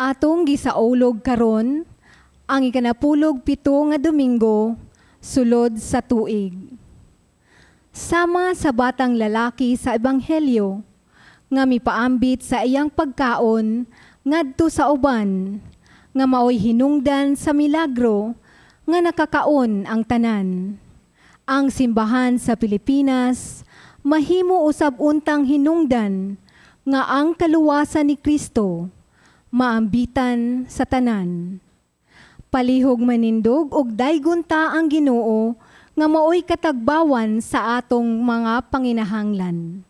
Atong gisaulog karon ang 17 nga Domingo sulod sa tuig. Sama sa batang lalaki sa Ebanghelyo nga mipaambit sa iyang pagkaon ngadto sa uban nga maoy hinungdan sa milagro nga nakakaon ang tanan. Ang simbahan sa Pilipinas mahimo usab untang hinungdan nga ang kaluwasan ni Kristo maambitan sa tanan. Palihog manindog og daygon ta ang Ginoo nga maoy katagbawan sa atong mga panginahanglan.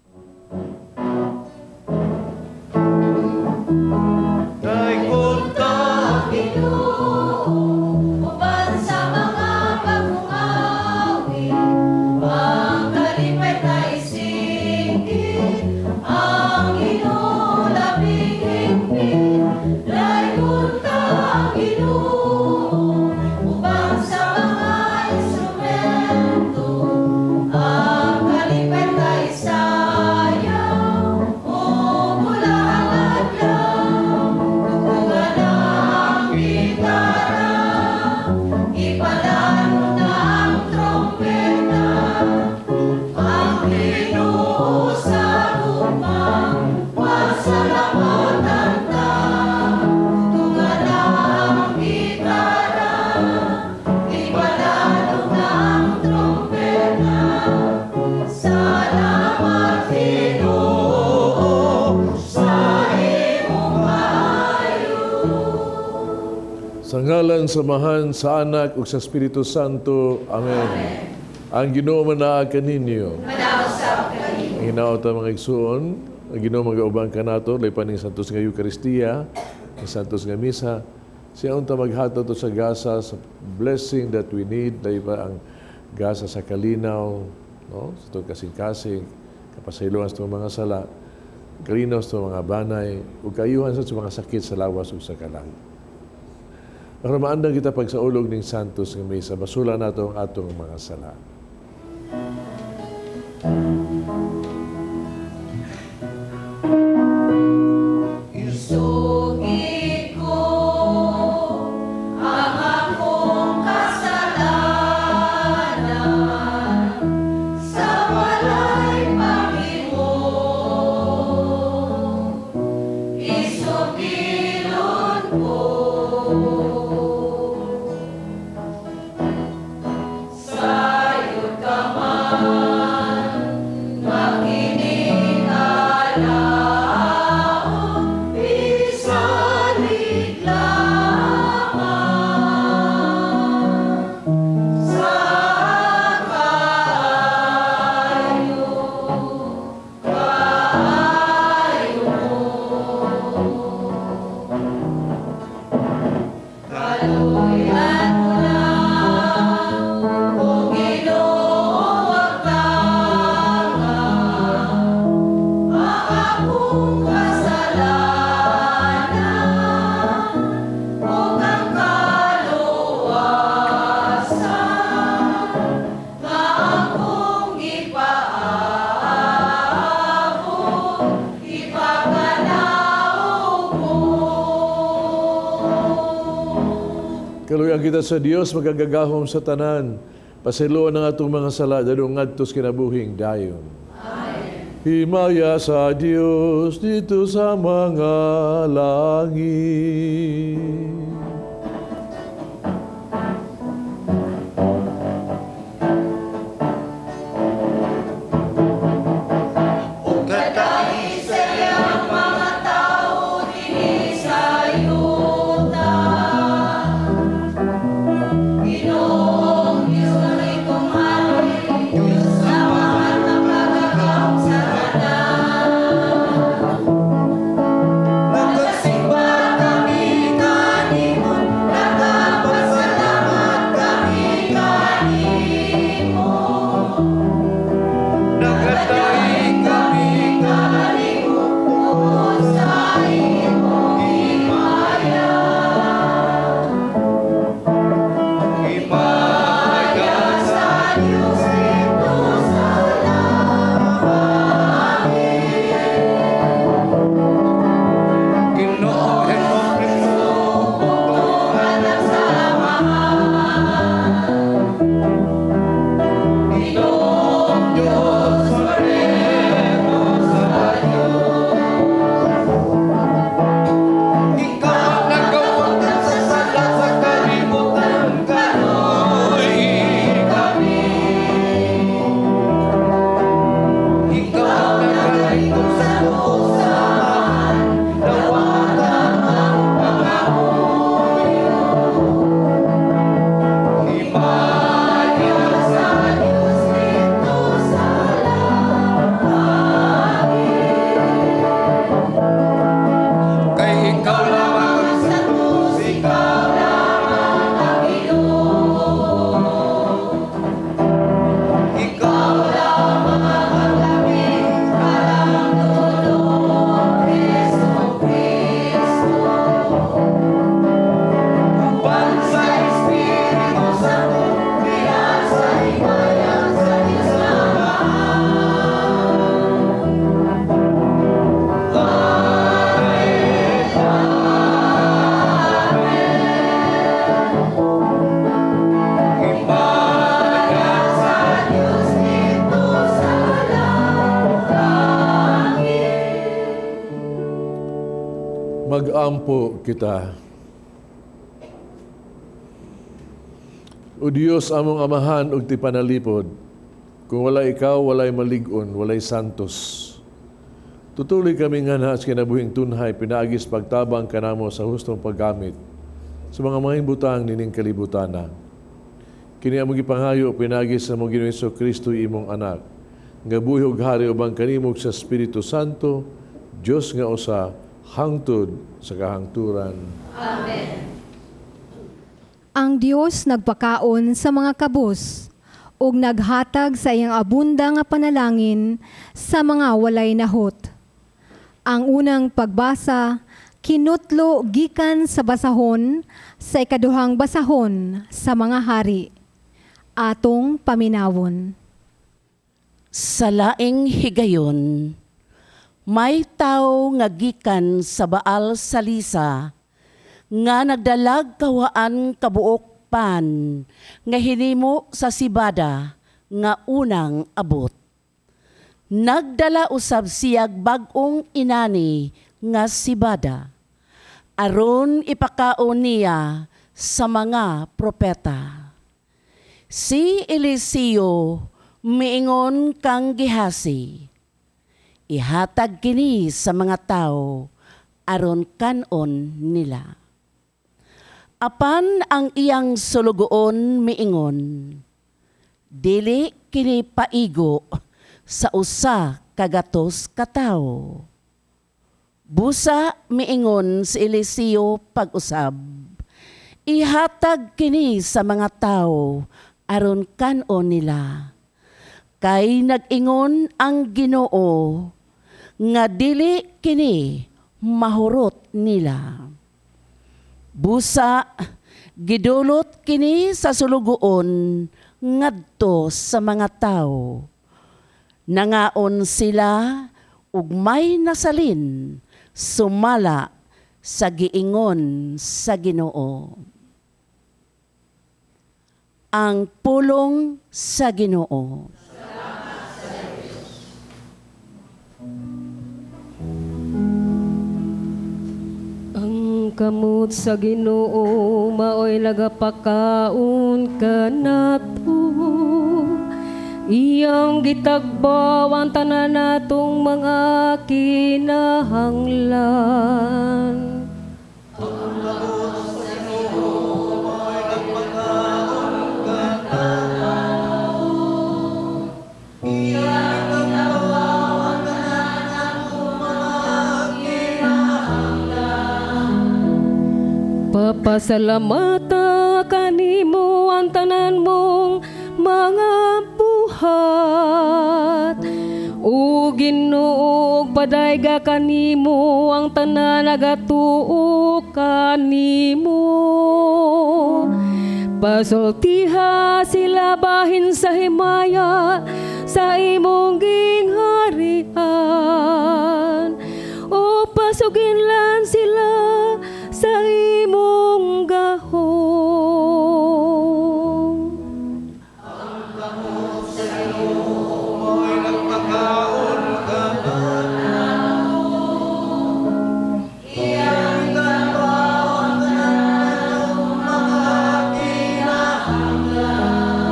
Daygon ta Ginoo, uban sa mga pagmungawi, ang kalipay ta isingkit, ang Ginoo labing higpit. Daygon ta ang Ginoo, uban sa mga instrumento, ang kalipay ta isayaw, ug hulaan adlaw. Tugtungan ang gitara, ipadalon na ang trompeta, ang Ginoo sa gugma, pasalamatan ta. Tugtungan ang gitara, ipadalon na ang trompeta. Salamat, Ginoo, sa imong maayo. Sa ngalan sa Amahan, sa Anak, ug sa Espiritu Santo. Amen. Ang Ginoo manaa kaninyo. Ang hinaot, mga igsuon, ang Ginoo magauban kanato, laypa ning Santos nga Eucharistia, ang Santos nga Misa, siya unta maghatod to sa gasa sa blessing that we need, laypa ang gasa sa kalinaw, no? Sa itong kasing-kasing, kapasayloan sa itong mga sala, kalinaw sa itong mga banay, ug kaayuhan sa itong mga sakit sa lawas ug sa kalag. Para maandang kita pagsaulog ning Santos nga Misa, basula nato ang atong mga sala. Isugid ko ang akong kasalanan sa walay paghimo. Isugilon ko sayod ka man makinig alaon, isalig lamang sa kaayo, kaayo mo. Kaluyan mo na, o Ginoo, wagtanga, ang akong kasalanan ug ang kaluwasan nga akong gipaabot, ipakanaog mo. Kaluyan kita sa Dios makagagahom sa tanan. Pasayloan ang atong mga sala dadong ngadto sa kinabuhing dayon. Himaya sa Dios didto sa mga langit. Ug Katahi sa iyang mga tao dinhi sa yuta. Ginoong Diyos ang itong hari, Diyos Amahan makagagahom sa tanan. Magampo kita. O Dios, among amahan ug tipanalipod, kung wala ikaw, walay malig-on, walay santos. Tutuloy kami nga na sa kinabuhing tunhay, pinaagis pagtabang kanamo sa hustong paggamit sa mga mahimbutang nining kalibutana. Kini among gipangayo, pinaagis sa among Ginoong Hesukristo, imong anak, nga buhi ug hari ubang kanimo sa Espiritu Santo, Dios nga usa, hangtod sa kahangturan. Amen. Ang Dios nagpakaon sa mga kabus ug naghatag sa iyang abunda nga panalangin sa mga walay nahot. Ang unang pagbasa kinutlo gikan sa basahon sa ikaduhang basahon sa mga hari. Atong paminawon. Sa laing higayon, may tao nga gikan sa Baal Salisa nga nagdalag kawaan kabuok pan nga hinimo sa sibada nga unang abot. Nagdala usab siyag bag-ong inani nga sibada aron ipakaon niya sa mga propeta. Si Eliseo miingon kang Gehasi, ihatag kini sa mga tao aron kanon nila. Apan ang iyang sulugoon miingon, dili kini paigo sa usa ka gatos ka tawo. Busa miingon si Eliseo pag-usab, ihatag kini sa mga tao aron kanon nila. Kay nag-ingon ang Ginoo nga dili kini mahurot nila. Busa gidulot kini sa sulugoon ngadto sa mga tao. Nangaon sila ug may nasalin sumala sa giingon sa Ginoo. Ang pulong sa Ginoo. Ang kamot sa Ginoo maoy nagapakaon kanato. Iyang gitagbaw ang tanan natong mga kinahanglan. Ang kamot sa Ginoo maoy nagpakaon kanato. Iyang gitagbaw ang tanan natong mga kinahanglan. Papasalamata kanimo ang tanan mong mga buhat. O Ginoo, padayga kanimo ang tanan nagatuo kanimo. Pasultiha sila bahin sa himaya sa imong gingharian. O pasuginlan sila sa imong gahom. Ang kamot sa Ginoo mao'y nagpakaon kanato. Iyang gitagbaw ang tanan natong mga kinahanglan.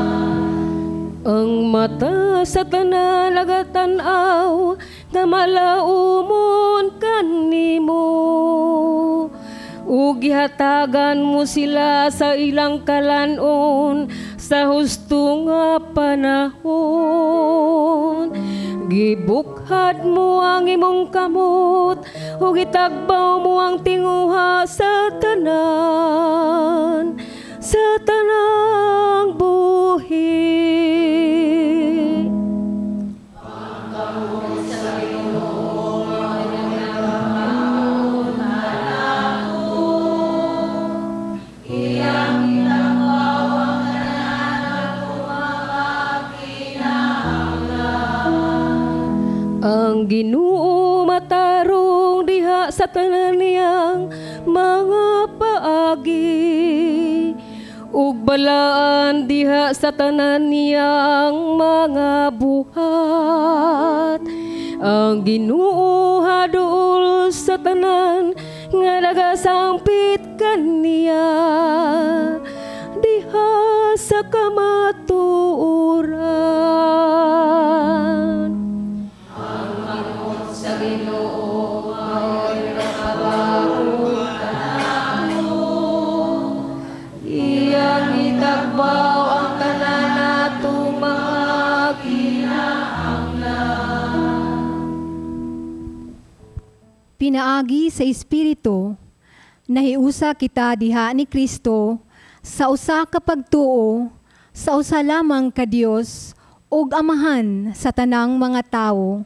Ang mata sa tanan nagatan-aw nga malaumon kanimo. Ug gihatagan mo sila sa ilang kalanon sa husto nga panahon. Gibukhad mo ang imong kamot ug gitagbaw mo ang tinguha sa tanan, sa tanang buhi. Ang kamot sa Ginoo mao'y nagpakaon kanato. Iyang gitagbaw ang tanan natong mga kinahanglan. Ang Ginoo matarong diha sa tanan niyang mga paagi, ug balaan diha sa tanan niyang mga buhat. Ang Ginoo haduol sa tanan Nga nagasampit kaniya diha sa kamatuoran. Ang kamot sa Ginoo mao'y nagapabakod kanato. Iyang gitakbaw ang tanan natong mga kinahanglan. Pinaagi sa Espiritu, nahiusa kita diha ni Kristo sa usa ka pagtuo sa usa lamang ka Dios ug Amahan sa tanang mga tawo.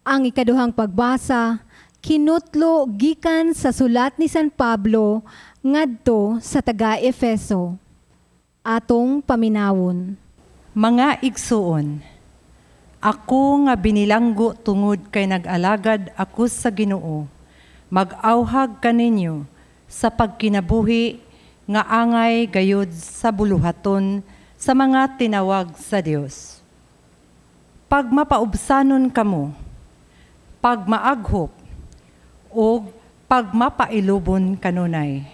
Ang ikaduhang pagbasa kinutlo gikan sa sulat ni San Pablo ngadto sa taga-Efeso. Atong paminawon. Mga igsuon, ako nga binilanggo tungod kay nag-alagad ako sa Ginoo, mag-awhag kaninyo sa pagkinabuhi nga angay gayud sa buluhaton sa mga tinawag sa Dios. Pagmapaubsanon kamo, pagmaaghop, ug pagmapailubon kanunay.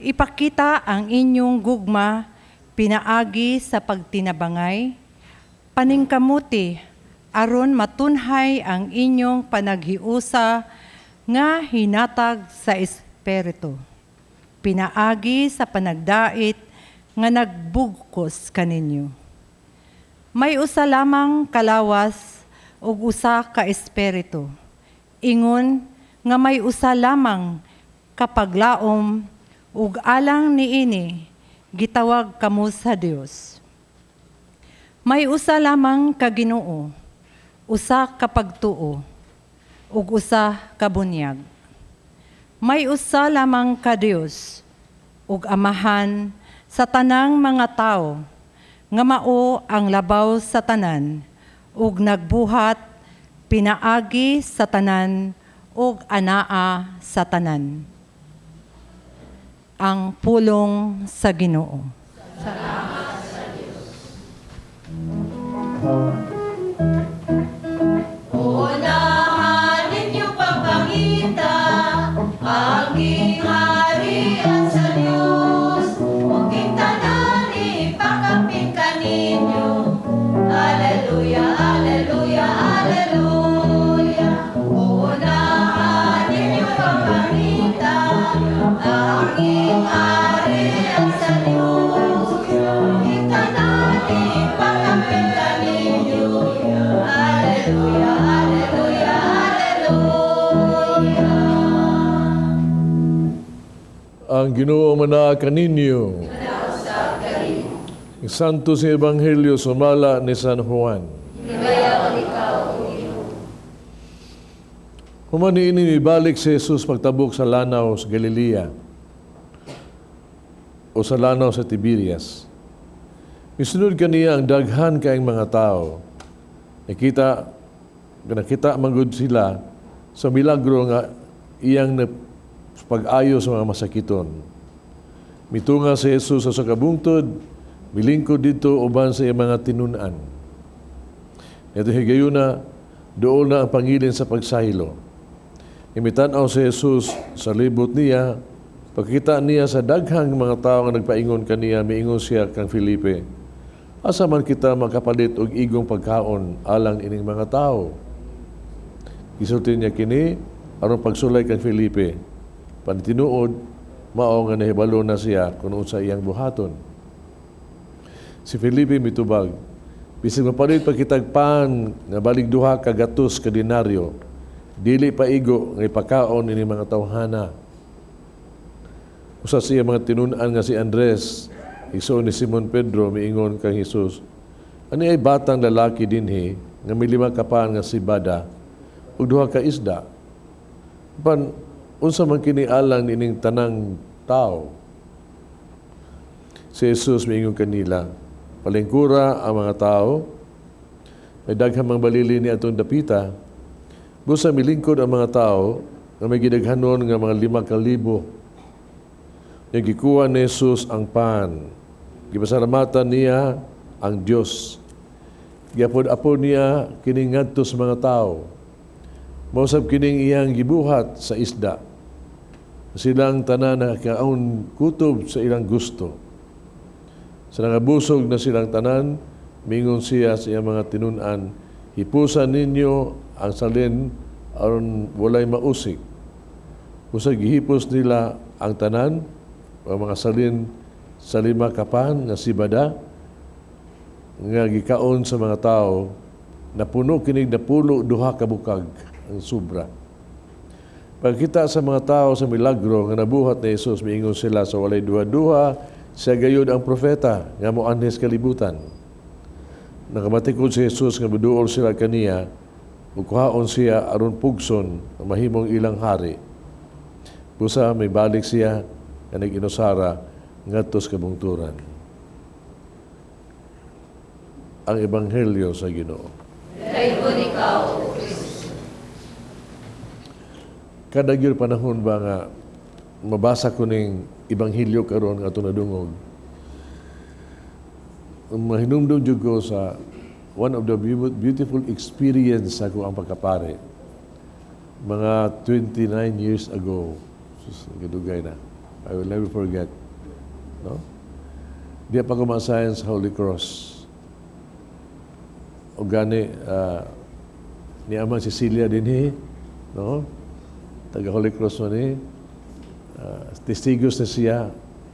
Ipakita ang inyong gugma pinaagi sa pagtinabangay, paningkamuti aron matunhay ang inyong panaghiusa nga hinatag sa Espiritu. Pinaagi sa panagdait nga nagbugkos kaninyo. May usa lamang kalawas ug usa ka espiritu. Ingon nga may usa lamang kapaglaom ug alang niini gitawag kamo sa Dios. May usa lamang ka Ginoo, usa ka pagtuo, ug usa ka bunyag. May usa lamang ka Dios ug Amahan sa tanang mga tawo nga mao ang labaw sa tanan ug nagbuhat pinaagi sa tanan ug anaa sa tanan. Ang pulong sa Ginoo. Salamat sa Dios. Unahan ninyo pagpangita ang gingharian sa Dios, ug king tanan ipakapin kaninyo. Alleluia, alleluia, alleluia. Unahan ninyo pagpangita ang gingharian sa Dios, king tanan ipakapin kaninyo. Alleluia, alleluia, alleluia. Ang Ginoo manaa kaninyo. Ang Santo sa Ebanghelyo sumala ni San Juan. Human niini, mibalik si Jesus pagtabok sa lanaw sa Galilea o sa lanaw sa Tiberias. Misunod kaniya ang daghan kaayong mga tao. Nakita manggod sila sa milagro nga iyang pag-ayo sa mga masakiton. Mitunga si Jesus sa kabungtod, milingkod didto uban sa iyang mga tinun-an. Ito higayuna, duol na ang pangilin sa pagsaylo. Imitan-aw si Jesus sa libot niya, pagkita niya sa daghang mga tao nga nagpaingon kaniya, miingon siya kang Felipe, "Asa man kita makapalit og igong pagkaon alang ining mga tao?" Gisulti niya kini aron pagsulay kang Felipe. Panitinuod, mao nga nahibalo na siya kung unsa iyang buhaton. Si Felipe mitubag, "Bisag mapalit pa kitag pan nga balig 200 ka denaryo, dili pa igo nga ipakaon ini mga tawhana." Usa siya mga tinun-an nga si Andres, igsoon ni Simon Pedro, miingon kang Jesus, "Ani ay batang lalaki dinhi nga may 5 ka pan nga sibada ug 2 ka isda. Pan unsa man kini alang niining tanang tao?" Si Jesus miingon kanila, "Palingkura ang mga tao." May daghang mga balili ni atong dapita. Busa milingkod ang mga tao nga may gidaghanon nga mga 5,000. Nga gikuha ni Jesus ang pan. Gipasalamatan niya ang Dios. Giapod-apod niya kining ngadto sa mga tao. Mausab kining iyang gibuhat sa isda. Silang tanan nakakaon kutob sa ilang gusto. Sa nangabusog na silang tanan, mingon siya sa iyang mga tinun-an, "Hipusan ninyo ang salin aron walay mausik." Busa gihipos nila ang tanan, ang mga salin sa 5 ka pan nga sibada, nga gikaon sa mga tao, napuno kinig 12 ka bukag ang sobra. Pagkita sa mga tao sa milagro nga nabuhat ni Jesus, miingon sila sa walay duha-duha, "Siya gayud ang propeta nga moanhi sa kalibutan." Nakamatikod si Jesus nga moduol sila kaniya, ug kuhaon siya aron pugson nga mahimong ilang hari. Busa may balik siya nga nag-inusara ngadto sa kabungturan. Ang Ebanghelyo sa Ginoo. Dayon ikaw, O Kristo. Kada gyud panahon ba nga mabasa ko ning Ebanghelyo karon nga atong nadungog, mahinumdum jud ko sa one of the beautiful experience ako ang pagkapare. Mga 29 years ago, sus, kadugay na. I will never forget. No? Di pa ko ma-assign sa Holy Cross. O gani, ni Amang Cecilia dinhi, no? Taga Holy Cross man ni, testigos na siya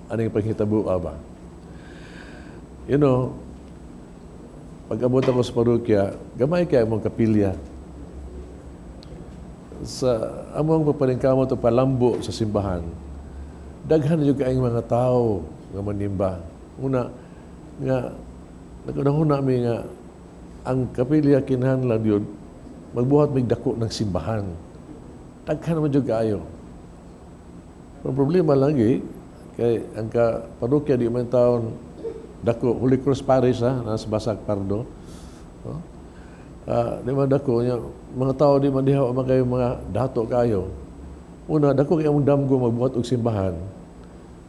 aning panghitabo ba. Pag-abot ako sa parokya, gamay kay among kapilya. Sa among pagpaningkamot o palambo sa simbahan, daghan na jud kaayong mga tao nga manimba. Una, nga nagkunahuna mi nga ang kapilya kinahanglan yun, magbuhat mig dako ng simbahan. Daghan naman jud kaayo. Ang problema lagi, kay ang ka parokya di man taon dako, Holy Cross Parish ha, nasa Basak Pardo. No? Di man dako nya, mga tao di man diha man kayo mga dato kayo. Una, dako kay among damgo magbuhat og simbahan.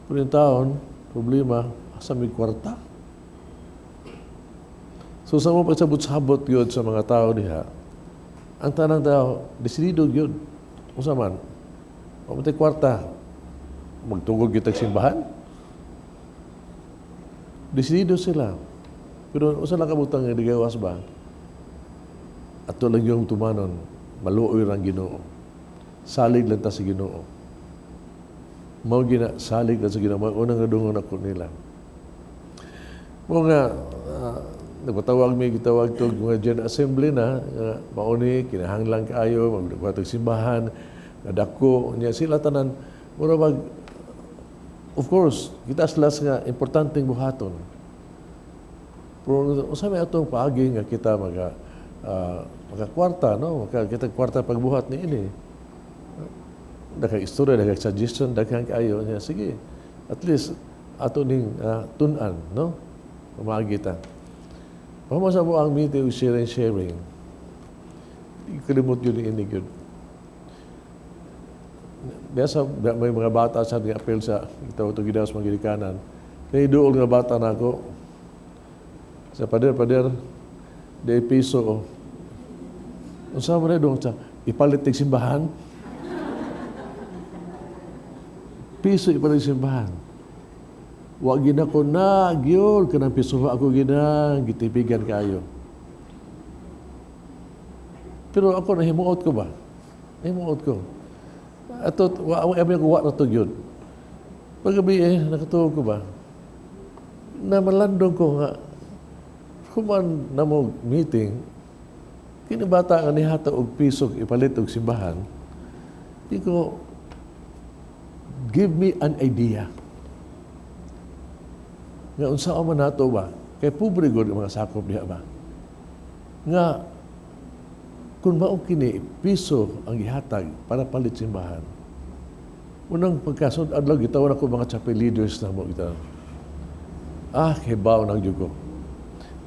Pero yung taon, problema, asa may kwarta. So sa mo pagsabot-sabot yun sa mga tao diha, ang tanang tao, desidido yun. Unsa man? Wa man tay kwarta, magtugog kitag simbahan. Desidido sila. Pero unsa lang kabutang nga digawas ba? Ato lang yung tumanon, maluoy rang Ginoo. Salig lang ta sa Ginoo. Mao gina salig lang sa Ginoo, mao unang nadungon ako nila. Mao nga nagpatawag mi gitawag tog mga General Assembly na nga mao ni kinahanglan kaayo magbuhat og simbahan nadako niya sila tanan mura mag, of course kita sila nga importanteng buhaton. Pero unsa may atong paagi nga kita makakwarta, no? Maka kita kwarta pagbuhat ni ini. Daghang istorya, daghang suggestion, daghang kaayo niya. Sige, at least ato ning tun-an, no? Pamaagi ta. Pamasa mo ang meeting ug sharing sharing. Ikalimot yun ini yun. Biasa may mga bata sa nga apel sa itaw to gidaw sa mga gilikanan. Naiduol nga bata nako. Sa pader, pader, di piso. Oh. Unsa man na dong sa ipalit tig simbahan? Piso ipalit simbahan. Wa gina ko na gyud kanang piso ako gina gitipigan kaayo. Pero ako nahimuot ko ba? Nahimuot ko. Ato wa wa ko wa na to gyud. Paggabi nakatuog ko ba? Na malandong ko nga human na mo meeting kini bata nga nihata og piso ipalit og simbahan. Di ko give me an idea. Nga unsa man nato ba? Kay pobre gud ang mga sakop diha ba? Nga kung mao kini piso ang gihatag para palit simbahan. Unang pagkasud adlaw gitawan ako mga chapel leaders na mo gitaw. Kay baw nang jud ko.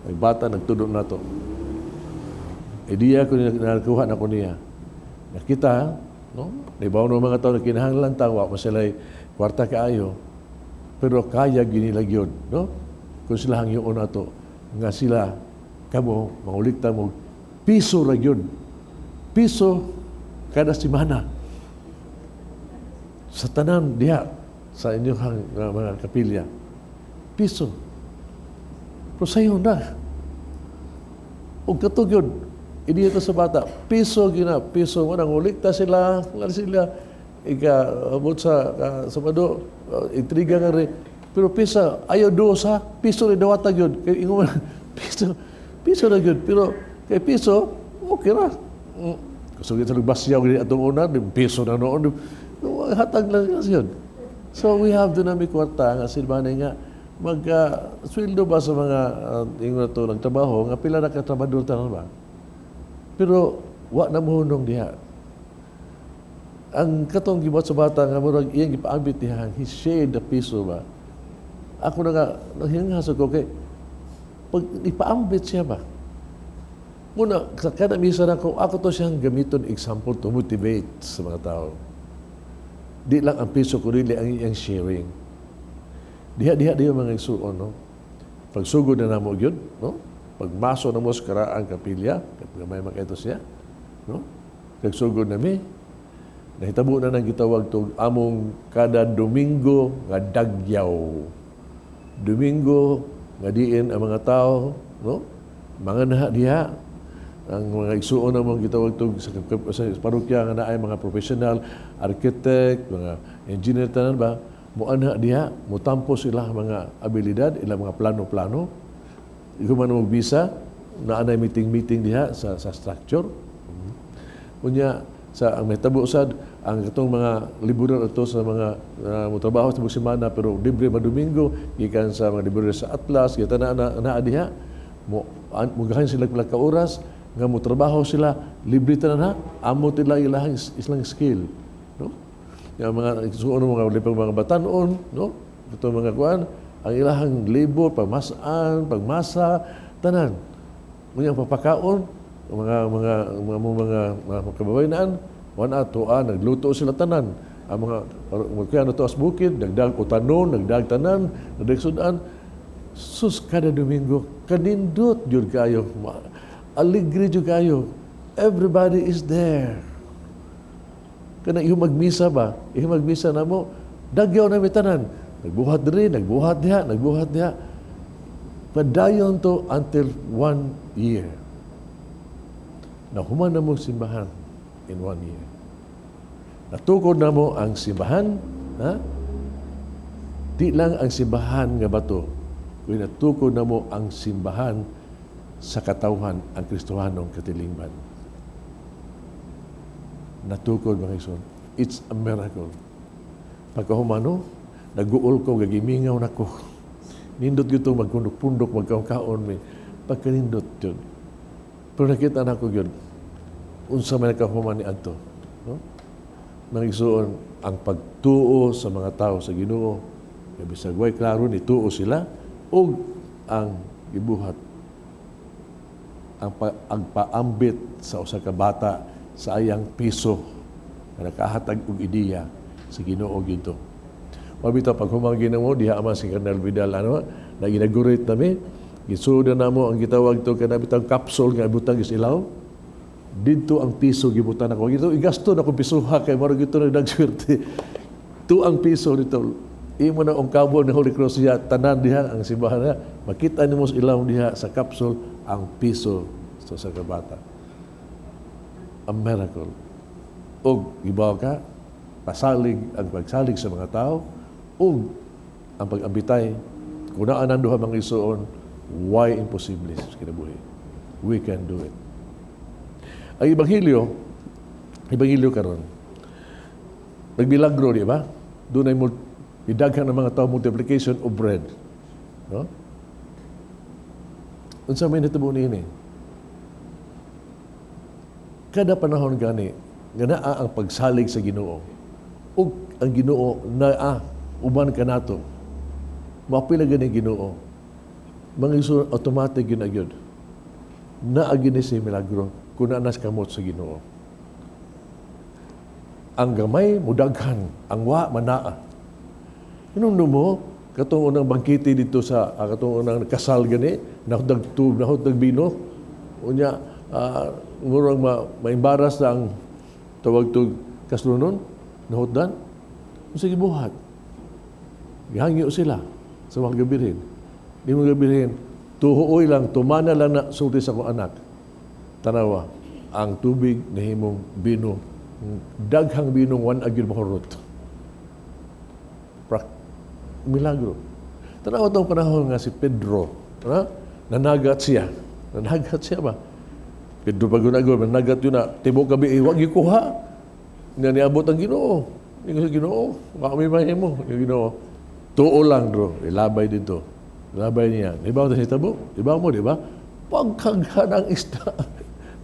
Nagbata nagtudok nato. Ideya ko nakuha na ko niya. Nakita, no? Nibaw no mga tao na kinahanglan ta wa man sila'y kwarta kaayo. Pero kaya ginila gyud, no? Kung sila hangyoon nato nga sila kamo mangulikta mo piso ra gyud. Piso kada semana. Sa tanan diha sa inyong mga kapilya. Piso. Pero sayo na. Ug kato gyud, idi ito sa bata, piso gina, piso mo nang ulikta sila, wala sila ika abot sa Sabado, intriga nga rin. Pero pisa, ayaw dosa, piso rin dawata gyud. Kay ingon man, piso, piso na gyud. Pero kay piso, okay ra. Kusog sa nagbasyaw gani atong una, di piso na noon. Hatag lang yun. So we have to na may kwarta nga silbana nga mag sweldo ba sa mga ingon na to nagtrabaho nga pila na ka trabador tanan ba. Pero wa na mohunong diha. Ang katong gibuhat sa bata nga murag iyang gipaambit diha, he shared the piso ba. Ako na nga nahinghasog ko kay pag ipaambit siya ba. Muna, sa kada misa na ko, ako to siyang gamiton example to motivate sa mga tao. Di lang ang piso, kundi ang iyang sharing. Diha, diha, diha mga igsuon, no? Pagsugod na namo gyud, no? Pagmaso na mo sa karaang kapilya, gamay man kaayo siya, no? Pagsugod na mi, nahitabo na nang gitawag to among kada Domingo nga dagyaw. Domingo nga diin ang mga tao, no? Mga naha diha ang mga igsuon ng mga gitawag to sa parokya nga naay mga professional, architect, mga engineer tanan ba, muanha diha, mutampo sila mga abilidad, ilang mga plano-plano. Ikaw man mo bisa, naanay meeting-meeting diha sa structure. Unya sa ang mahitabo sad ang katong mga laborer ato sa mga motrabaho sa semana pero libre ma Domingo gikan sa mga laborer sa Atlas kita na na, na diha mo mugahan sila pila ka oras nga motrabaho sila libre tanan ha amo tila ilahang islang skill, no? Yung mga suon mga lipang mga batanon, no? Ito mga kuan ang ilahang labor pagmasaan, pagmasa, tanan. Unya papakaon mga kababayan wan ato nagluto sila tanan ang mga kaya na to as bukid nagdag utanon, nagdag tanan, nagdag sudan. Sus, kada Domingo kanindot jud kayo, aligre jud kayo, everybody is there. Kana iyo magmisa ba, iyo magmisa na mo, dagyaw na mi tanan, nagbuhat diri, nagbuhat diha, nagbuhat diha. Padayon to until one year. Nahuman na mo simbahan in one year. Natukod na mo ang simbahan, ha? Di lang ang simbahan nga bato, kundi natukod na mo ang simbahan sa katawhan, ang Kristohanong katilingban. Natukod, mga igsoon. It's a miracle. Pagkahumano, nag-uol ko, gagimingaw na ko. Nindot gyud magpundok-pundok, magkaon-kaon. May pagkanindot yun. Pero nakita na ko yun, unsa may nakahuman ni Anto. No? Mga igsoon, ang pagtuo sa mga tao sa Ginoo, bisag way klaro ni tuo sila, ug ang gibuhat ang paambit sa usa ka bata sa ayang piso nga nakahatag og ideya sa Ginoo gyud to. Mabitaw pag humanggi mo diha man si Colonel Vidal ano na inaugurate nami, gisuda namo ang gitawag to kana bitang capsule nga ibutang sa ilaw. Didto ang piso gibutan ako. Gito igasto na kung pisuha kay murag ito nagdagswerte. Tu ang piso dito. Imo na ang kabo ni Holy Cross diha, tanan diha ang simbahan diha. Makita nimo sa ilaw diha sa capsule ang piso sa kabata. A miracle. Og ibaw ka, pasalig ang pagsalig sa mga tao ug ang pag-ambitay kung naa nang duha mga isuon, why imposible sa kinabuhi? We can do it. Ang ebanghelyo karon, nagbilagro, di ba? Doon ay idaghan ng mga tao, multiplication of bread. No? Unsa may nitabo niini? Kada panahon gani nga naa ang pagsalig sa Ginoo ug ang Ginoo naa uban kanato. Maapila gani Ginoo. Mga igsoon, automatic yun agyod. Naa gini si milagro kung naa nas kamot sa Ginoo. Ang gamay mudaghan, ang wa manaa. Hinumdum mo katong unang bangkete dito sa katong unang kasal gani, nahutdag tub, nahutdag bino. Unya murang ma-embarrass na ang tawag to kaslunon, nahutdan. Unsa gibuhat? Gihangyo sila sa mga Birhen. Di mga Birhen, tuhuoy lang, tumana lang na sulti sa akong anak. Tanawa, ang tubig nahimong bino, daghang binong wa gyud mahurot. Milagro. Tanawa itong panahon nga si Pedro, na, nanagat siya. Nanagat siya ba? Pedro Pagunago, nanagat yun na, tibok gabi, wag kuha. Nga niabot ang Ginoo. Ingon sa Ginoo, kami mahimo. Yung Ginoo, tuo lang, bro, ilabay dito. Ilabay niya. Di ba ito tabo? Di ba mo, di ba? Pagkaghan ang isda,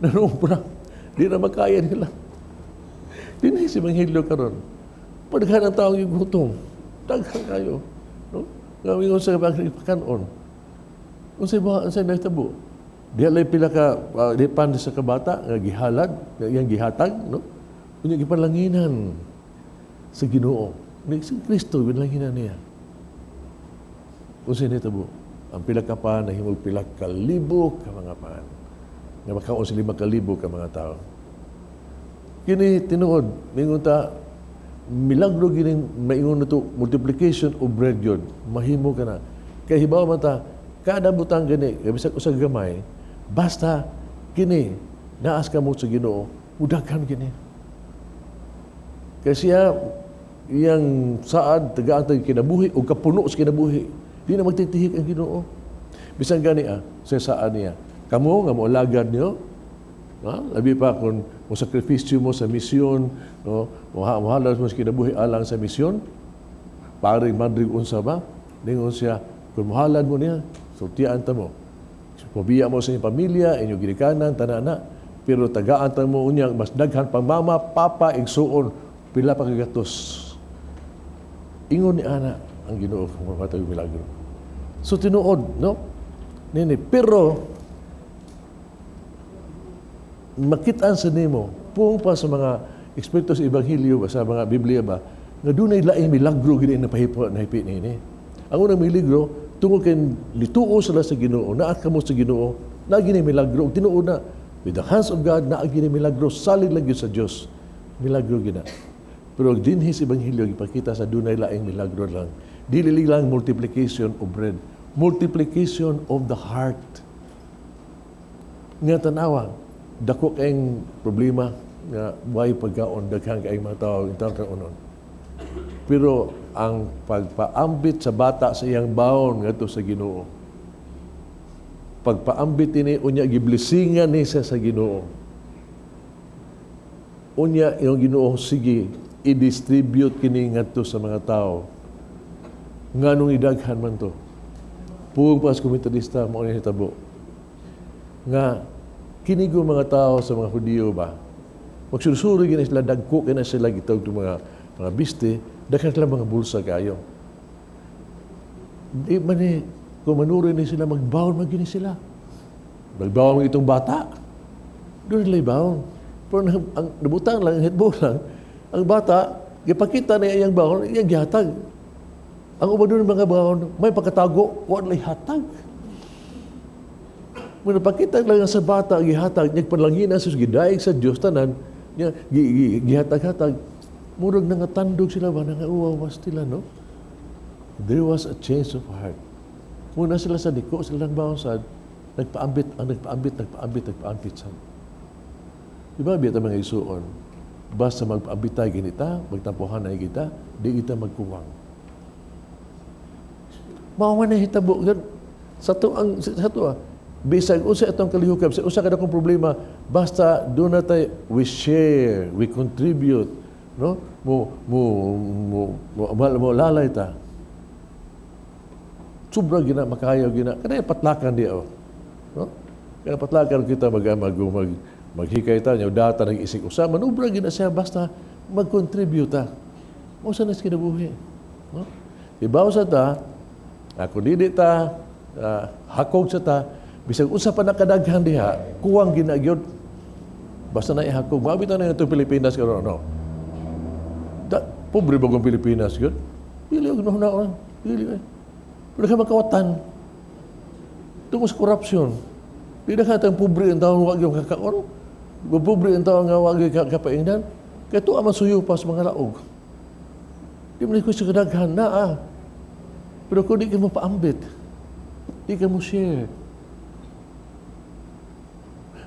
nanumpra. Di na makaya nila. Di na si Ebanghelyo karon. Padaghan ang taong yung gutom. Daghan kayo. No? Nga sa pakanon. Unsay ba unsay nahitabo? Di alay pila ka di pan sa kabata nga gihalad, nga iyang gihatag, no? Unya gipalanginan sa Ginoo. Ni si Kristo gipalanginan niya. Unsay nahitabo? Ang pila ka pan nahimog pila ka libo ka mga pan. Nga makaon sa 5,000 ka mga tao. Kini tinuod, mingon ta milagro gining maingon na to, multiplication of bread yun. Mahimo ka na. Kay hibaw man ta, kada butang gani, bisag usag gamay, basta kini naas ka mo sa Ginoo, mudaghan kini. Kay siya iyang saad tagaan tag kinabuhi o kapuno sa kinabuhi. Di na magtitihik ang Ginoo. Bisan gani sa saad niya. Kamo nga moalagad niyo, ha? Labi pa kung mo sakripisyo mo sa misyon, no? Mohalad mo sa kinabuhi alang sa misyon, paring madrig unsa ba? Ningon siya, kung mohalad mo niya, sultian ta mo. Pabiya mo sa inyong pamilya, inyong ginikanan, tanana, pero tagaan ta mo unya, mas daghan pang mama, papa, igsuon, pila pa kagatos. Ingon ni ana ang Ginoo kung mamatay milagro. So tinuod, no? Nini, pero makitaan sa nimo pung pa sa mga eksperto sa ebanghelyo ba, sa mga Biblia ba, nga dunay laing milagro gini na pahipo nahipi niini. Ang unang milagro tungod kay nituo sila sa Ginoo, naa kamo sa Ginoo, naa gini milagro. Ug tinuod na with the hands of God naa gini milagro, salig lang gyud sa Dios. Milagro gina. Pero dinhi sa ebanghelyo gipakita sa dunay laing milagro lang. Dili lang multiplication of bread, multiplication of the heart. Nga tanawa, dako kayong problema nga way pagkaon, daghan kayong mga tao intawon kaunon. Pero ang pagpaambit sa bata sa iyang baon ngadto sa Ginoo. Pagpaambit ini unya giblesingan ni siya sa Ginoo. Unya yung Ginoo sige i-distribute kini ngadto sa mga tao. Nganong idaghan man to. Puong pas komentarista mao ni hitabo. Nga kinigo mga tao sa mga Hudiyo ba, magsursuri gini sila, dagko kina sila gitawag mga biste, daghan sila mga bulsa kayo. Di man ni, kung manuri ni sila, magbaon man gini sila. Magbaon man itong bata. Doon sila ibaon. Pero ang nabutang lang, ang hitbo lang, ang bata, gipakita niya iyang baon, iyang gihatag. Ang uban doon mga baon, may pagkatago, wala hatag. Muna pakita lang sa bata gihatag, nagpanlangina sa gidaig sa Dios tanan, niya gihatag-hatag. Murag nangatandog sila ba, nangauwaw was sila, no? There was a change of heart. Muna sila sa niko, sila lang baon sa nagpaambit, ang nagpaambit, nagpaambit, nagpaambit sa. Di ba, biyata mga isuon, basta magpaambitay ginita, magtampuhan na kita, di kita magkuwang. Mao man na hitabo, sa to ang sa to bisag unsa atong kalihukab, sa usa ka dakong problema, basta do na tay we share, we contribute, no? Mo mo mo mo, mo, mo lalay ta. Sobra gina makayaw gina kanay patlakan di oh. No? Kaya patlakan kita mag mag mag maghikay ta nya data nag isig usa manubra gina siya basta mag-contribute ta. Mao sa nas kinabuhi, no? Ibaw sa ta, ako dili ta hakog sa ta, bisag usa pa nakadaghan diha, kuwang ginagyod. Basta na ihakog. Maabit na itong Pilipinas karon, no? Da, pobre bagong Pilipinas gyud. Dili og naon. Dili ay. Pero ka makawatan. Tungkol sa korupsyon. Di na katang pobre ang taong wag yung kakaon. Pobre ang taong nga wag yung kapaingnan. Kaya tuwa man suyo pa sa mga laog. Di mo ko sa kadaghan na ah. Pero kung di ka mo paambit, di ka mo share.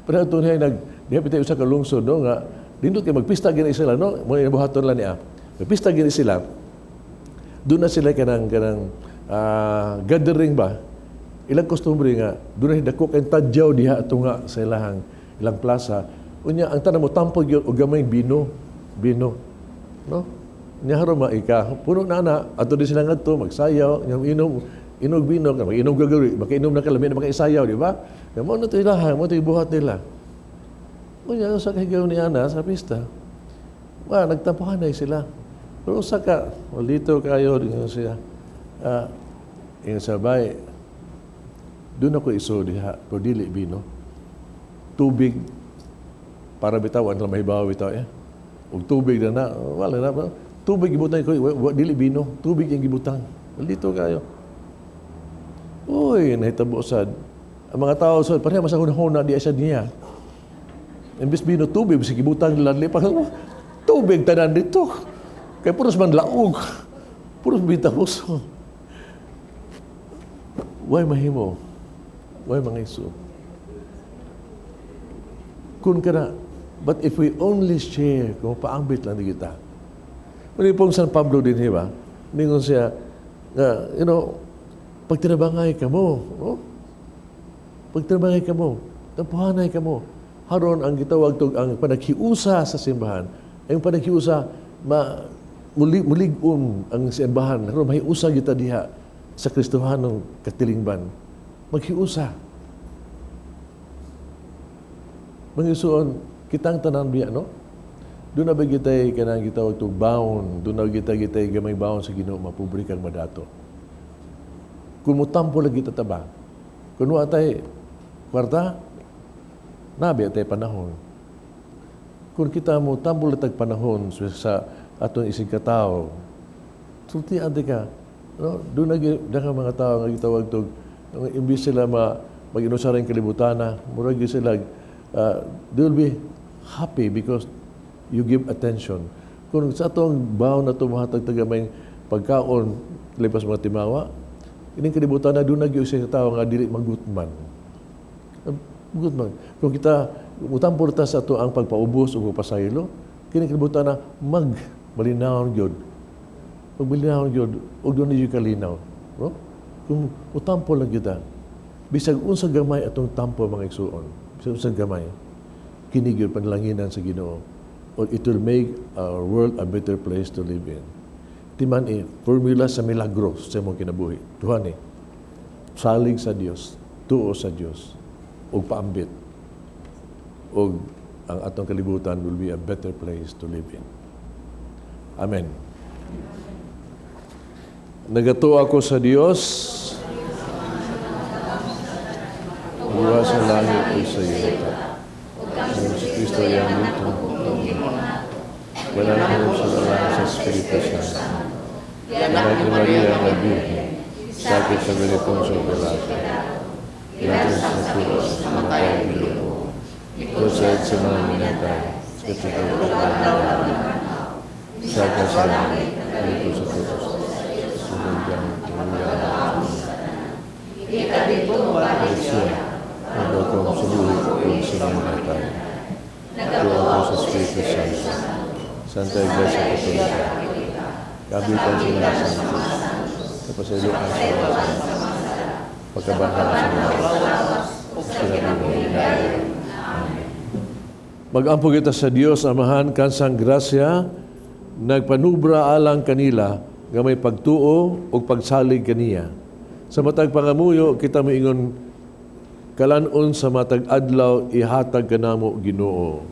Pero ito niya, diha pitay usa ka lungsod, no, nga, dindot kay magpista gini sila, no? Mo buhaton lang niya. Magpista gini sila. Doon na sila kanang gathering ba? Ilang kostumbre nga, doon na dako kay tadyaw diha ato nga sa ilahang ilang plaza. Unya ang tanan mo tampog gyud og gamay bino, bino. No? Nya haron maika, puno na na ato di sila ngadto magsayaw, nya inom inog bino, mag-inom gagawin, makainom na ka, lami na makaisayaw, di ba? Ya, mo na ito ilahan, mo ito ibuhat nila. Unya, sa kahigayon ni Ana sa pista, wa, nagtampuhan na sila. Pero usa ka, dito kayo, dingon siya, yung sabay, doon ako iso diha, pero dili bino. Tubig, para bitaw, ano mahibaw bitaw, eh. Og tubig na na, wala na, tubig gibutang ko, dili bino, tubig yung gibutang. Dito kayo. Uy, nahitabo sad. Ang mga tao sad, pareha mas huna-huna di siya niya. Imbis bino tubig, bisag gibutang nila, pa tubig tanan dito. Kay puros man laog. Puros bitawos. Why mahimo? Why mga iso? Kung ka na, but if we only share, kung paambit lang di kita. Muna pong San Pablo din, di ba? Ningon siya, nga, you know, pagtinabangay ka mo, no? Pagtinabangay ka mo, tampuhanay ka mo. Haron ang gitawag tog ang panaghiusa sa simbahan. Ang panaghiusa, mulig-on ang simbahan. Haron mahiusa kita diha sa Kristohanong katilingban. Maghiusa. Mangisuon, kitang tanan biya, no? Doon na ba kita'y kanang gitawag tog baon, doon na kita kita'y gamay baon sa Ginoo, mapobre kang madato. Kung mutampo lagi tataba, kung wa tay kwarta, nabi atay panahon. Kung kita mo tampo latag panahon sa atong isig katao, sultian di ka. No? Doon na daghang mga tao nga gitawag tog, imbis sila mag-inusara yung kalibutana, murag sila, they will be happy because you give attention. Kung sa atong baon na ito mahatag tagamay pagkaon, lipas mga timawa, ining kalibutan na doon nagyo sa tao nga dili magutman. Magutman. Kung kita utampor ta sa ato ang pagpaubos o pagpasaylo, kini kalibutan na magmalinawon gyud. Magmalinawon gyud og doon gyud kalinaw, no? Kung utampo lang kita, bisag unsa gamay atong tampo mga igsuon, bisag unsa gamay, kini gyud panalanginan sa Ginoo. Or it will make our world a better place to live in. Timan formula sa milagro sa imong kinabuhi. Tuhan salig sa Dios, tuo sa Dios, ug paambit. Ug ang atong kalibutan will be a better place to live in. Amen. Nagatuo ako sa Dios, buha sa langit ug sa yuta. Si Kristo ay ang luto. Wala na sa lalang sa Espiritu Santo. Anak ni Maria nga Birhen, sakit sa ganitong sa Pilato. Pilato sa krus, namatay ang bilugo. Ito sa sa mga minatay, sa katutulog sa sa langit, dito sa krus. Sa hanggang tuluyan. Siya, nagbakom sa buhay ug sa mga minatay. Ito ako sa Espiritu Santo. Santa Iglesia Katolika. Kabitan sa mga santos. Kapasayloan sa mga santos. Pagkabanhaw sa mga kinabuhi. Amen. Mag-ampo kita sa Dios Amahan kansang grasya, nagpanubra alang kanila nga may pagtuo ug pagsalig kaniya. Sa matag pangamuyo kita moingon kalan-on sa matag adlaw ihatag kanamo Ginoo.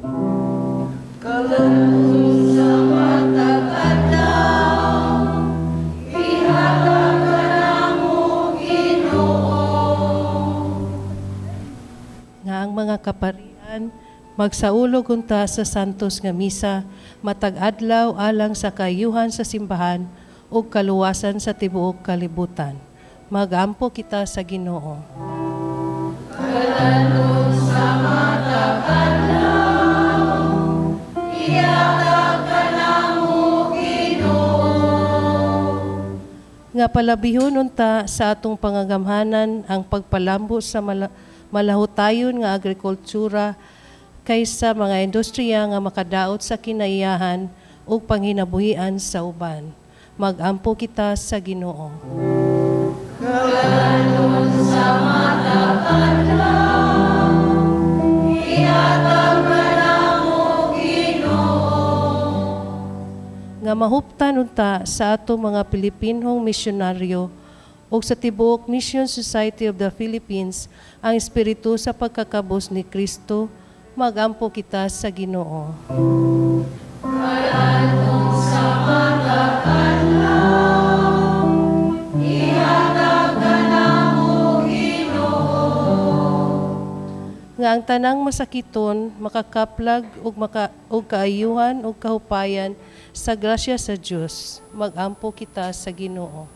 Kalan-on sa matag adlaw ihatag kanamo Ginoo. Nga ang mga kaparian magsaulog unta sa santos nga misa matag adlaw alang sa kayuhan sa simbahan ug kaluwasan sa tibuok kalibutan. Magampo kita sa Ginoo. Kalan-on sa matag adlaw ihatag kanamo Ginoo. Nga palabihon unta sa atong pangagamhanan ang pagpalambo sa malahutayon nga agrikultura kaysa mga industriya nga makadaot sa kinaiyahan ug panghinabuhian sa uban. Magampo kita sa Ginoo. Kalan-on sa matag adlaw, ihatag kanamo, Ginoo. Nga mahuptan unta sa atong mga Pilipinhong misyonaryo ug sa tibuok Mission Society of the Philippines ang espiritu sa pagkakabos ni Kristo, magampo kita sa Ginoo. Kalan-on sa matag adlaw, ihatag kanamo, Ginoo. Nga ang tanang masakiton makakaplag ug maka ug kaayuhan ug kahupayan sa grasya sa Dios, magampo kita sa Ginoo.